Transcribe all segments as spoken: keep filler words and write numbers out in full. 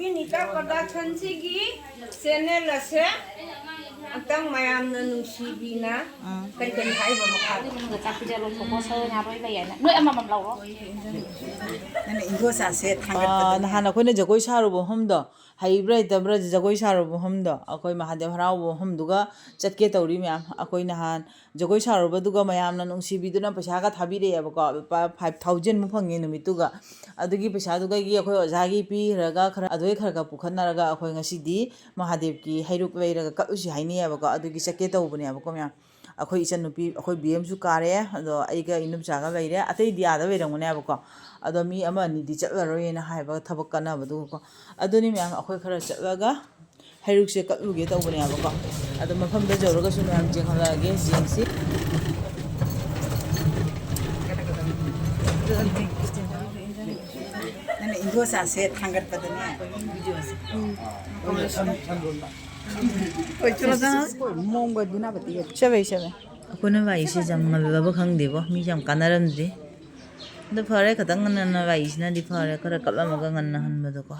Nita ꯄ꯭ꯔꯗꯛꯁꯟꯁꯤꯒꯤ channel ꯑꯁꯦ ꯑꯝꯇꯪ ꯃꯌꯥꯝꯅ ꯅꯨꯡꯁꯤꯕꯤꯅ ꯎꯝ꯫ ꯀꯔꯤ ꯀꯔꯤ ꯍꯥꯏꯕ ꯃꯈꯥꯗ? ꯆꯥꯛ ꯄꯤꯖꯔꯣ, ꯁꯣꯀꯣ ꯁꯔꯣ ꯉꯥꯔꯣꯏ ꯂꯩ ꯍꯥꯏꯅ ꯅꯣꯏ ꯑꯃꯃꯝ ꯂꯧꯔꯣ꯫ ꯅꯪꯅ ꯏꯟꯗꯣꯆꯥꯁꯦ ꯊꯥꯡꯒꯠꯄꯗꯅꯦ꯫ ꯑꯥ, ꯅꯍꯥꯟ ꯑꯩꯈꯣꯏꯅ ꯖꯒꯣꯏ ꯁꯥꯔꯨꯕ ꯃꯐꯝꯗꯣ, ꯍꯩꯕ꯭ꯔꯥ ꯍꯩꯇꯕ꯭ꯔꯥ ꯖꯒꯣꯏ ꯁꯥꯔꯨꯕ ꯃꯐꯝꯗꯣ, ꯑꯩꯈꯣꯏ ꯃꯍꯥꯗꯦꯕ ꯍꯔꯥꯎꯕ ꯃꯐꯝꯗꯨꯒ ꯆꯠꯀꯦ ꯇꯧꯔꯤ ꯃꯌꯥꯝ꯫ ꯑꯩꯈꯣꯏ ꯅꯍꯥꯟ ꯖꯒꯣꯏ ꯁꯥꯔꯨꯕꯗꯨꯒ ꯃꯌꯥꯝꯅ ꯅꯨꯡꯁꯤꯕꯤꯗꯨꯅ ꯄꯩꯁꯥꯒ ꯊꯥꯕꯤꯔꯛꯑꯦꯕꯀꯣ, ꯂꯨꯄꯥ five thousand ꯃꯨꯛ ꯐꯪꯉꯦ ꯅꯨꯃꯤꯠꯇꯨꯒ꯫ ꯑꯗꯨꯒꯤ ꯄꯩꯁꯥꯗꯨꯗꯒꯤ ꯑꯩꯈꯣꯏ ꯑꯣꯖꯥꯒꯤ ꯄꯤꯈ꯭ꯔꯒ ꯈꯔ, ꯑꯗꯨꯗꯩ ꯈꯔ ꯈꯔ ꯄꯨꯈꯠꯅꯔꯒ ꯑꯩꯈꯣꯏ ꯉꯁꯤꯗꯤ ꯃꯍꯥꯗꯦꯕꯀꯤ ꯍꯩꯔꯨꯛ ꯂꯩꯔꯒ ꯀꯠꯂꯨꯁꯤ ꯍꯥꯏꯅꯩꯌꯦꯕꯀꯣ꯫ ꯑꯗꯨꯒꯤ ꯆꯠꯀꯦ ꯇꯧꯕꯅꯦꯕꯀꯣ ꯃꯌꯥꯝ꯫ ꯑꯩꯈꯣꯏ ꯏꯆꯟꯅꯨꯄꯤ, ꯑꯩꯈꯣꯏ ꯕꯤ ꯑꯦꯝꯁꯨ ꯀꯥꯔꯦ, ꯑꯗꯣ ꯑꯩꯒ ꯏꯅꯨꯝꯆꯥꯒ ꯂꯩꯔꯦ, ꯑꯇꯩꯗꯤ ꯑꯥꯗ ꯂꯩꯔꯝꯒꯅꯦꯕꯀꯣ꯫ ꯑꯗꯣ ꯃꯤ ꯑꯃ ꯑꯅꯤꯗꯤ ꯆꯠꯂꯔꯣꯏꯅ ꯍꯥꯏꯕ, ꯊꯕꯛ ꯀꯟꯅꯕꯗꯨꯒꯀꯣ꯫ ꯑꯗꯨꯅꯤ ꯃꯌꯥꯝ, ꯑꯩꯈꯣꯏ ꯈꯔ ꯆꯠꯂꯒ ꯍꯩꯔꯨꯛꯁꯦ ꯀꯠꯂꯨꯒꯦ ꯇꯧꯕꯅꯦꯕꯀꯣ꯫ ꯑꯗꯣ ꯃꯐꯝꯗ ꯌꯧꯔꯒꯁꯨ ꯃꯌꯥꯝ ꯌꯦꯡꯍꯜꯂꯛꯑꯒꯦ, ꯌꯦꯡꯁꯤ꯫ ꯅꯪꯅ ꯏꯟꯗꯣꯆꯥꯁꯦ ꯊꯥꯡꯒꯠꯄꯗꯅꯦ꯫ ꯆꯠꯂꯦ, ꯆꯠꯂꯦ꯫ ꯑꯩꯈꯣꯏꯅ ꯋꯥꯔꯤꯁꯦ ꯌꯥꯝ ꯉꯜꯂꯕ ꯈꯪꯗꯦꯕꯣ, ꯃꯤꯁꯦ ꯌꯥꯝ ꯀꯥꯟꯅꯔꯝꯗ꯭ꯔꯤ꯫ ꯑꯗꯨ ꯐꯔꯦ, ꯈꯤꯇꯪ ꯉꯟꯅ ꯂꯥꯛꯏꯁꯤꯅꯗꯤ ꯐꯔꯦ, ꯈꯔ ꯀꯞꯂꯝꯃꯒ ꯉꯟꯅ ꯍꯟꯕꯗꯣꯀꯣ꯫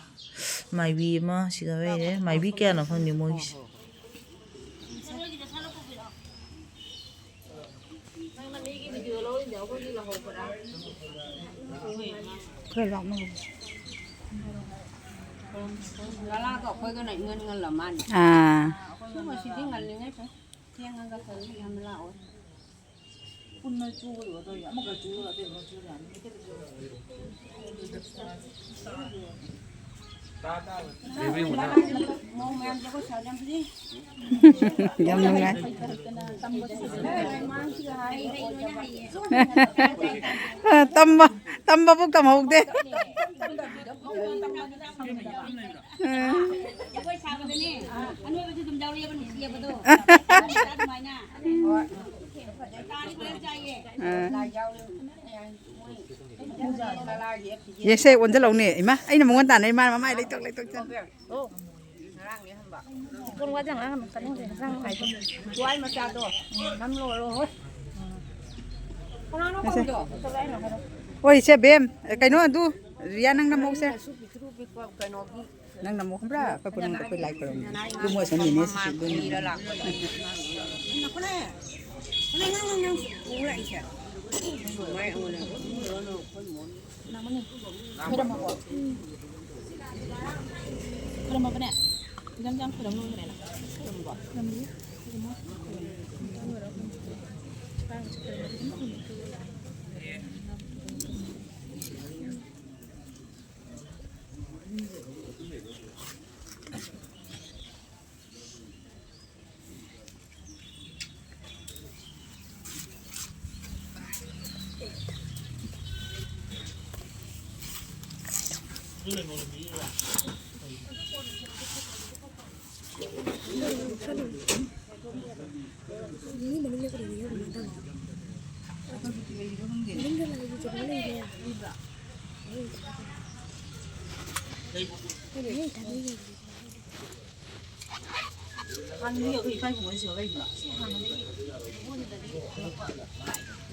ꯃꯥꯏꯕꯤ ꯑꯃ ꯁꯤꯒ ꯂꯩꯔꯦ꯫ ꯃꯥꯏꯕꯤ ꯀꯌꯥꯅꯣ ꯈꯪꯗꯦ ꯃꯣꯏꯒꯤꯁꯦ꯫ ꯈꯔ ꯂꯥꯞꯅ ꯎꯏ꯫ ꯉꯔꯥꯡꯗꯣ ꯑꯩꯈꯣꯏꯒꯅ ꯏꯉꯟ ꯉꯜꯂ ꯃꯥꯅꯤ꯫ ꯑꯥ꯫ ꯁꯨꯝꯕꯁꯤꯗꯤ ꯉꯜꯂꯤꯉꯩ ꯐꯩ꯫ ꯊꯦꯡꯉꯒ ꯀꯔꯤ ꯌꯥꯝ ꯂꯥꯛꯑꯣꯏ꯫ ꯄꯨꯟꯅ ꯆꯨꯕꯗꯨꯒ ꯇꯧꯔꯤꯁꯦ ꯑꯃꯈꯛ ꯆꯨꯔꯒ ꯑꯇꯩ ꯑꯃꯈꯛ ꯆꯨꯔ ꯌꯥꯅꯤ꯫ ꯃꯧ ꯃꯌꯥꯝ ꯖꯒꯣꯏ ꯁꯥ ꯌꯥꯝ ꯐꯖꯩ꯫ ꯌꯥꯝ ꯅꯨꯡꯉꯥꯏ꯫ ꯇꯝꯕ, ꯇꯝꯕꯕꯨ ꯇꯝꯍꯧꯗꯦ꯫ ꯖꯒꯣꯏ ꯁꯥꯕꯗꯅꯦ, ꯑꯅꯣꯏꯕꯁꯨ ꯑꯗꯨꯝ ꯌꯥꯎꯔꯛꯑꯦꯕ, ꯅꯨꯡꯁꯤꯑꯕꯗꯣ꯫ ꯑꯗꯨꯃꯥꯏꯅ꯫ ꯇꯥꯔꯤ ꯐꯖꯅ ꯆꯥꯏꯌꯦ꯫ ꯑꯥ꯫ ꯌꯦꯁꯦ, ꯑꯣꯟꯁꯤꯜꯂꯛꯎꯅꯦ꯫ ꯏꯃꯥ, ꯑꯩꯅ ꯃꯉꯣꯟ ꯇꯥꯟꯅꯩ, ꯃꯥꯅ ꯃꯃꯥꯏ ꯂꯩꯇꯣꯛ ꯂꯩꯇꯣꯛ ꯆꯠ꯫ ꯆꯤꯀꯣꯟ ꯋꯥ ꯌꯥꯝ ꯉꯥꯡꯒꯅꯨ, ꯇꯥꯅꯤꯡꯗꯦ, ꯏꯟꯁꯥꯡ ꯍꯥꯏꯗꯣ꯫ ꯖ꯭ꯋꯥꯏ ꯃꯆꯥꯗꯣ, ꯅꯝ ꯂꯣꯏꯔꯣ, ꯍꯣꯏ꯫ ꯀꯅꯥꯅꯣ ꯀꯧꯔꯤꯗꯣ? ꯍꯣꯏ, ꯏꯆꯦ ꯕꯦꯝ, ꯀꯩꯅꯣ ꯑꯗꯨ꯫ ꯔꯤꯌꯥ, ꯅꯪ ꯅꯃꯧꯁꯦ? ꯅꯪ ꯅꯃꯧ ꯈꯪꯕ꯭ꯔꯥ? ꯑꯩꯈꯣꯏ ꯄꯨꯝꯅꯝꯗ ꯑꯩꯈꯣꯏ ꯂꯥꯏ ꯈꯣꯏꯔꯝꯕ꯫ ꯑꯗꯨ ꯃꯣꯏ ꯑꯁꯣꯝꯒꯤꯅꯦ, ꯁꯤꯁꯨ ꯑꯗꯨꯅꯤ꯫ ꯈꯣꯏꯔꯝꯃꯕꯣ? ꯈꯣꯏꯔꯝꯃꯕꯅꯦ? ꯏꯆꯝ ꯆꯝ ꯈꯣꯏꯔꯝ ꯂꯣꯏꯈ꯭ꯔꯦꯅ꯫ ꯈꯣꯏꯔꯝꯃꯕꯣ? ꯈꯣꯏꯔꯝꯃꯤ꯫ ꯈꯣꯏꯔꯝꯃꯣ꯫ ꯈꯣꯏꯔꯝꯃꯣ꯫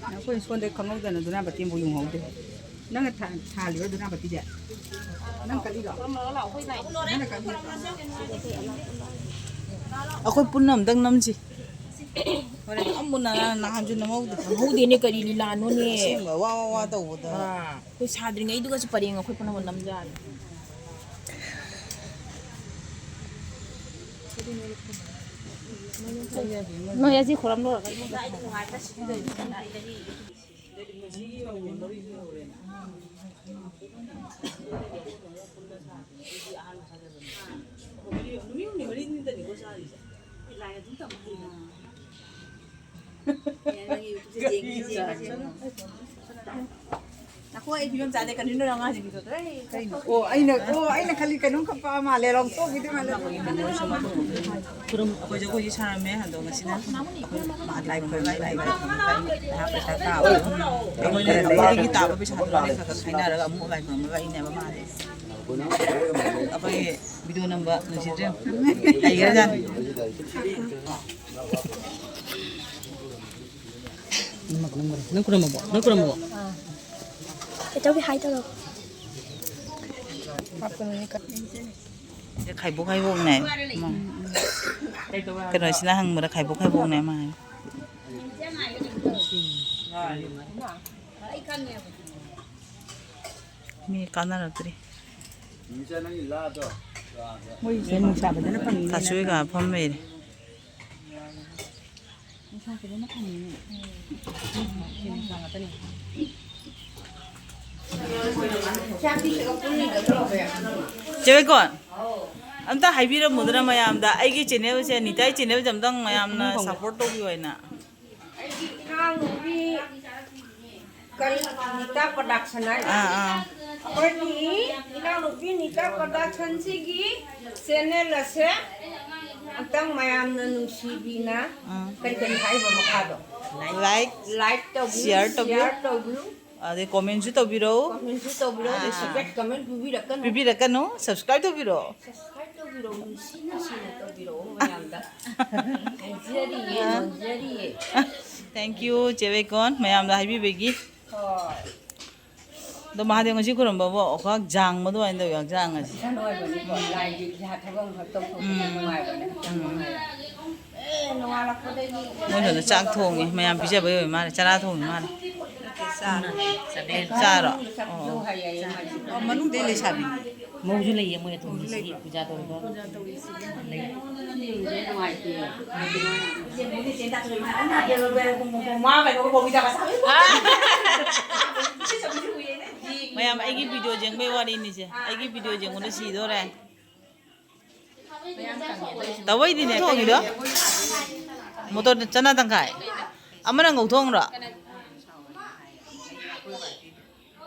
ꯑꯩꯈꯣꯏ ꯁꯣꯝꯗ ꯈꯪꯍꯧꯗꯅ ꯗꯨꯅꯥꯄꯇꯤ ꯑꯃꯨꯛ ꯌꯨꯡꯍꯧꯗꯦ꯫ ꯅꯪꯅ ꯊꯥ-, ꯊꯥꯜꯂꯤꯔꯣ ꯗꯨꯅꯥꯄꯇꯤꯗꯤ? ꯅꯪ ꯀꯠꯂꯤꯔꯣ? ꯅꯪꯅ ꯀꯠꯂꯤꯔꯣ? ꯑꯩꯈꯣꯏ ꯄꯨꯟꯅ ꯑꯝꯇꯪ ꯅꯝꯁꯤ꯫ ꯍꯣꯔꯦꯟ ꯑꯃꯨꯛ ꯅ-, ꯅꯍꯥꯟꯁꯨ ꯅꯝꯍꯧꯗꯦ꯫ ꯅꯝꯍꯧꯗꯦꯅꯦ, ꯀꯔꯤ ꯂꯤꯂꯥꯅꯣꯅꯦ? ꯑꯁꯦꯡꯕ ꯋꯥ ꯋꯥ ꯋꯥ ꯇꯧꯕꯗ꯫ ꯑꯥ, ꯑꯩꯈꯣꯏ ꯁꯥꯗ꯭ꯔꯤꯉꯩꯗꯨꯒꯁꯨ ꯄꯔꯦꯡ ꯑꯩꯈꯣꯏ ꯄꯨꯝꯅꯃꯛ ꯅꯝꯖꯥꯠꯅꯤ꯫ ꯅꯣꯏ ꯑꯁꯤ ꯈꯨꯔꯝ ꯂꯣꯏꯔꯒ ꯅꯈꯣꯏ ꯑꯩ ꯐꯤꯕꯝ ꯆꯥꯗꯦ, ꯀꯔꯤꯅꯣ ꯅꯪ ꯉꯥꯡꯉꯤꯁꯤꯡꯗꯣ? ꯀꯩꯅꯣ? ꯑꯣ, ꯑꯩꯅ, ꯑꯣ, ꯑꯩꯅ ꯈꯜꯂꯤ ꯀꯩꯅꯣꯝ ꯈꯛꯄ ꯃꯥꯜꯂꯦ, ꯂꯥꯎꯊꯣꯛꯈꯤꯗꯣꯏ ꯃꯥꯜꯂꯦ꯫ ꯈꯨꯔꯨꯝ-, ꯑꯩꯈꯣꯏ ꯖꯒꯣꯏꯁꯤ ꯁꯥꯔꯝꯃꯦ, ꯑꯗꯣ ꯉꯁꯤꯅ ꯂꯥꯏ ꯈꯨꯔꯨꯝꯕ, ꯂꯥꯏ ꯈꯨꯔꯨꯝꯕ, ꯄꯩꯁꯥ ꯇꯥꯕꯗꯣ꯫ ꯑꯩꯈꯣꯏꯅ ꯑꯩꯈꯣꯏꯒꯤ ꯇꯥꯕ ꯄꯩꯁꯥꯗꯣ ꯂꯣꯏꯅ ꯈꯔ ꯈꯔ ꯈꯥꯏꯅꯔꯒ ꯑꯃꯨꯛ ꯂꯥꯏ ꯈꯨꯔꯨꯝꯕꯒ ꯏꯟꯅꯕ ꯃꯥꯜꯂꯦ꯫ ꯑꯩꯈꯣꯏꯒꯤ ꯚꯤꯗꯤꯑꯣ ꯅꯝꯕ ꯅꯨꯡꯁꯤꯗ꯭ꯔꯦ꯫ ꯍꯩꯈ꯭ꯔꯖꯥꯠꯅꯤ꯫ ꯅꯪ ꯈꯨꯔꯨꯝꯃꯕꯣ? ꯅꯪ ꯈꯨꯔꯨꯝꯃꯕꯣ? ꯀꯩꯇꯧꯒꯦ ꯍꯥꯏꯗꯣꯏꯅꯣ? ꯁꯤ ꯈꯥꯏꯕꯣꯛ ꯈꯥꯏꯕꯣꯛꯅꯦ꯫ ꯀꯩꯅꯣꯁꯤꯅ ꯍꯪꯕꯗ ꯈꯥꯏꯕꯣꯛ ꯈꯥꯏꯕꯣꯛꯅꯦ ꯃꯥ ꯍꯥꯏ꯫ ꯃꯤ ꯀꯥꯟꯅꯔꯛꯇ꯭ꯔꯤ꯫ ꯃꯣꯏꯁꯦ ꯅꯨꯡꯁꯥꯕꯗꯅ ꯐꯪꯉꯤ꯫ ꯀꯥꯁꯨꯏꯒ ꯐꯝ ꯂꯩꯔꯦ꯫ ꯅꯨꯡꯁꯥ ꯐꯖꯅ ꯐꯪꯉꯤꯅꯦ꯫ ꯅꯨꯡꯁꯥ ꯉꯥꯛꯇꯅꯦ꯫ ꯆꯦ ꯋꯦꯀꯣꯟ, ꯑꯝꯇ ꯍꯥꯏꯕꯤꯔꯝꯃꯨꯗꯅ ꯃꯌꯥꯝꯗ, ꯑꯩꯒꯤ ꯆꯦꯅꯦꯜꯁꯦ, ꯅꯤꯇꯥꯏ ꯆꯦꯅꯦꯜꯁꯦ ꯑꯝꯇꯪ ꯃꯌꯥꯝꯅ ꯁꯄꯣꯔꯠ ꯇꯧꯕꯤꯌꯨ ꯍꯥꯏꯅ꯫ ꯑꯩꯒꯤ ꯏꯅꯥꯎꯅꯨꯄꯤ ꯀꯔꯤ, ꯅꯤꯇꯥ ꯄ꯭ꯔꯗꯛꯁꯟ ꯍꯥꯏ? ꯑꯥ, ꯑꯥ꯫ ꯑꯩꯈꯣꯏꯒꯤ ꯏꯅꯥꯎꯅꯨꯄꯤ ꯅꯤꯇꯥ ꯄ꯭ꯔꯗꯛꯁꯟꯁꯤꯒꯤ ꯆꯦꯅꯦꯜ ꯑꯁꯦ ꯑꯝꯇꯪ ꯃꯌꯥꯝꯅ ꯅꯨꯡꯁꯤꯕꯤꯅ ꯑꯥ꯫ ꯀꯔꯤ ꯀꯔꯤ ꯍꯥꯏꯕ ꯃꯈꯥꯗꯣ? ꯂꯥꯏꯛ, ꯂꯥꯏꯛ ꯇꯧꯕꯤꯌꯨ, ꯁꯤꯌꯥꯔ ꯇꯧꯕꯤꯌꯨ꯫ ꯁꯤꯌꯥꯔ ꯇꯧꯕꯤꯌꯨ꯫ ꯑꯗꯩ ꯀꯣꯃꯦꯟꯁꯨ ꯇꯧꯕꯤꯔꯛꯎ꯫ ꯀꯣꯃꯦꯟꯁꯨ ꯇꯧꯕꯤꯔꯛꯎ꯫ ꯑꯗꯩ ꯑꯥ꯫ ꯁꯤꯀ꯭ꯔꯦꯠ ꯀꯃꯦꯟ ꯄꯤꯕꯤꯔꯛꯀꯅꯨ꯫ ꯄꯤꯕꯤꯔꯛꯀꯅꯨ꯫ ꯁꯕꯁꯀ꯭ꯔꯥꯏꯕ ꯇꯧꯕꯤꯔꯛꯑꯣ꯫ ꯁꯕꯁꯀ꯭ꯔꯥꯏꯕ ꯇꯧꯕꯤꯔꯛꯑꯣ, ꯅꯨꯡꯁꯤ ꯅꯨꯡꯁꯤꯅ ꯇꯧꯕꯤꯔꯛꯑꯣ ꯃꯌꯥꯝꯗ꯫ ꯍꯥꯏꯖꯔꯤꯌꯦ, ꯑꯥ꯫ ꯅꯣꯟꯖꯔꯤꯌꯦ꯫ Thank you, ꯆꯦ ꯋꯦꯀꯣꯟ, ꯃꯌꯥꯝꯗ ꯍꯥꯏꯕꯤꯕꯒꯤ꯫ ꯍꯣꯏ꯫ ꯑꯗꯣ ꯃꯍꯥꯗꯦꯕ ꯉꯁꯤ ꯈꯨꯔꯨꯝꯕꯕꯨ ꯑꯣꯈꯥꯛ ꯖꯥꯡꯕ ꯑꯗꯨꯃꯥꯏꯅ ꯇꯧꯋꯤ ꯍꯛꯆꯥꯡ ꯑꯁꯦ꯫ ꯏꯁꯥ ꯅꯨꯡꯉꯥꯏꯕꯅꯤꯀꯣ, ꯂꯥꯏꯒꯤ ꯏꯁꯥ ꯊꯕꯛ ꯑꯃꯈꯛ ꯇꯧꯊꯣꯛꯄꯁꯦ ꯎꯝ꯫ ꯅꯨꯡꯉꯥꯏꯕꯅꯦ, ꯍꯛꯆꯥꯡ ꯎꯝ꯫ ꯅꯨꯡꯉꯥꯏꯕꯅꯦ꯫ ꯑꯦ, ꯅꯣꯡꯉꯥꯜꯂꯛꯄꯗꯒꯤ ꯃꯣꯏ ꯁꯣꯝꯗ ꯆꯥꯛ ꯊꯣꯡꯉꯤ, ꯃꯌꯥꯝ ꯄꯤꯖꯕꯩ ꯑꯣꯏꯕ ꯃꯥꯜꯂꯦ, ꯆꯔꯥ ꯊꯣꯡꯉꯤ ꯃꯥꯜꯂꯦ꯫ ꯆꯥꯔꯣ? ꯆꯠꯂꯦ꯫ ꯆꯥꯔꯣ? ꯃꯅꯨꯡꯗ ꯆꯠꯄꯗꯣ ꯑꯣ꯫ ꯍꯥꯏꯌꯦ ꯃꯥꯁꯦ꯫ ꯑꯣ, ꯃꯅꯨꯡꯗꯩ ꯂꯩꯁꯥꯕꯤꯅꯤ꯫ ꯃꯧꯁꯨ ꯂꯩꯌꯦ, ꯃꯣꯏ ꯑꯇꯣꯝꯕꯤꯁꯤꯒꯤ ꯄꯨꯖꯥ ꯇꯧꯔꯤꯕ꯫ ꯄꯨꯖꯥ ꯇꯧꯔꯤꯁꯤꯒꯤ꯫ ꯂꯩ꯫ ꯅꯨꯡꯉꯥꯏꯇꯦ꯫ ꯃꯥ ꯀꯩꯅꯣꯒ ꯕꯣꯕꯤꯗꯥꯒ ꯁꯥꯕ꯫ ꯃꯌꯥꯝ ꯑꯩꯒꯤ ꯚꯤꯗꯤꯑꯣ ꯌꯦꯡꯕꯩ ꯋꯥꯔꯤꯅꯤꯁꯦ꯫ ꯑꯩꯒꯤ ꯚꯤꯗꯤꯑꯣ ꯌꯦꯡꯕꯗ ꯁꯤꯗꯣꯔꯦ꯫ ꯇꯧꯕꯩꯗꯤꯅꯦ, ꯀꯩꯒꯤꯗꯣ? ꯃꯣꯇꯣꯔ ꯆꯅꯥ ꯇꯪꯈꯥꯏ꯫ ꯑꯃꯅ ꯉꯧꯊꯣꯛꯈ꯭ꯔꯣ?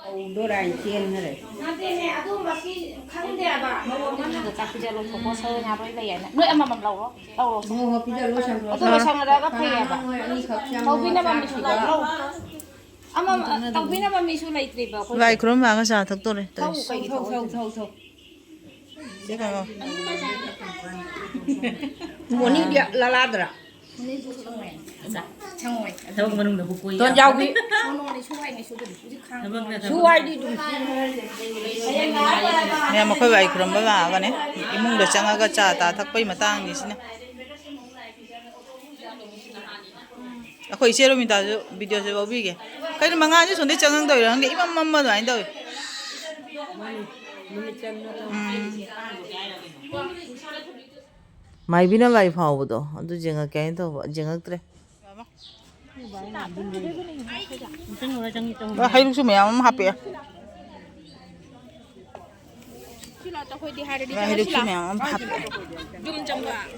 ꯍꯧꯗꯣꯔꯥ ꯍꯥꯏꯅ ꯆꯦꯟꯈ꯭ꯔꯦ꯫ ꯅꯠꯇꯦꯅꯦ, ꯑꯗꯨꯒꯨꯝꯕꯁꯤ ꯈꯪꯗꯦꯕ꯫ ꯃꯑꯣꯡ ꯑꯃ꯫ ꯆꯥꯛ ꯄꯤꯖ ꯂꯣꯏꯊꯣꯛꯈꯣ, ꯁꯔꯨ ꯉꯥ ꯂꯣꯏ ꯂꯩ ꯍꯥꯏꯅ꯫ ꯅꯣꯏ ꯑꯃꯃꯝ ꯂꯧꯔꯣ, ꯂꯧꯔꯣ꯫ ꯍꯣꯏ, ꯍꯣꯏ, ꯄꯤꯖ ꯂꯣꯏꯁꯟꯈ꯭ꯔꯣ꯫ ꯑꯗꯨ ꯂꯣꯏꯁꯟꯈ꯭ꯔꯒ ꯐꯩꯌꯦꯕ꯫ ꯅꯣꯏ ꯑꯅꯤꯈꯛ ꯆꯪꯉꯣ, ꯇꯧꯕꯤꯅꯕ ꯆꯥꯛ ꯃꯤꯁꯨ ꯄꯤꯖ꯫ ꯂꯧꯔꯣ꯫ ꯑꯃ, ꯇꯧꯕꯤꯅꯕ ꯃꯤꯁꯨ ꯂꯩꯇ꯭ꯔꯤꯕ ꯑꯩꯈꯣꯏꯁꯦ꯫ ꯂꯥꯏ ꯈꯨꯔꯨꯝ ꯂꯥꯛꯑꯒ ꯆꯥ ꯊꯛꯇꯣꯔꯦ ꯊꯧ, ꯇꯧꯔꯤꯁꯦ꯫ ꯀꯩꯒꯤ ꯊꯧ, ꯊꯧ, ꯊꯧ, ꯊꯧ꯫ ꯆꯦ ꯀꯩꯅꯣ꯫ ꯃꯣꯅꯤꯗꯤ ꯂꯂꯥꯗ꯭ꯔꯥ? ꯁꯪꯉꯣꯏ꯫ ꯊꯕꯛ ꯃꯅꯨꯡꯗꯕꯨ ꯀꯣꯏ ꯇꯣꯟ ꯌꯥꯎꯕꯤ꯫ ꯁꯨ ꯍꯥꯏꯗꯤ ꯑꯗꯨꯝ꯫ ꯊꯕꯛꯅ ꯁꯨ ꯊꯕꯛ꯫ ꯍꯥꯏꯗꯤ ꯑꯗꯨꯝ꯫ ꯃꯌꯥꯝ ꯑꯩꯈꯣꯏ ꯋꯥꯏ ꯈꯨꯔꯝꯕ ꯂꯥꯛꯑꯒꯅꯦ, ꯏꯃꯨꯡꯗ ꯆꯪꯉꯒ ꯆꯥ ꯇꯥ ꯊꯛꯄꯩ ꯃꯇꯥꯡꯅꯤ ꯁꯤꯅ꯫ ꯑꯩꯈꯣꯏ ꯏꯆꯦ ꯔꯣꯃꯤꯇꯥꯁꯨ ꯚꯤꯗꯤꯑꯣꯁꯦ ꯂꯧꯕꯤꯒꯦ꯫ ꯀꯩꯅꯣ ꯃꯉꯥꯁꯦ ꯁꯣꯝꯗꯩ ꯆꯪꯉꯛꯇꯧꯔꯤꯔ ꯈꯪꯗꯦ, ꯏꯃꯝ ꯃꯝꯃ ꯑꯗꯨꯃꯥꯏꯅ ꯇꯧꯋꯤ꯫ ꯎꯝ꯫ ꯃꯥꯏꯕꯤꯅ ꯂꯥꯏ ꯐꯥꯎꯕꯗꯣ ꯑꯗꯨ ꯌꯦꯡꯉꯛꯀꯦ ꯍꯥꯏꯅ ꯇꯧꯕ, ꯌꯦꯡꯉꯛꯇ꯭ꯔꯦ꯫ ꯍꯩꯔꯨꯛꯁꯨ ꯃꯌꯥꯝ ꯑꯃ ꯍꯥꯞꯄꯛꯑꯦ꯫ ꯍꯩꯔꯨꯛꯁꯨ ꯃꯌꯥꯝ ꯑꯃ ꯍꯥꯞꯄꯛꯑꯦ꯫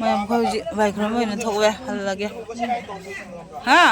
ꯃꯌꯥꯝ ꯑꯩꯈꯣꯏ ꯍꯧꯖꯤꯛ ꯂꯥꯏ ꯈꯨꯔꯨꯝꯕ ꯑꯣꯏꯅ ꯊꯣꯛꯎꯔꯦ, ꯍꯜꯂꯒꯦ꯫ ꯍꯥ?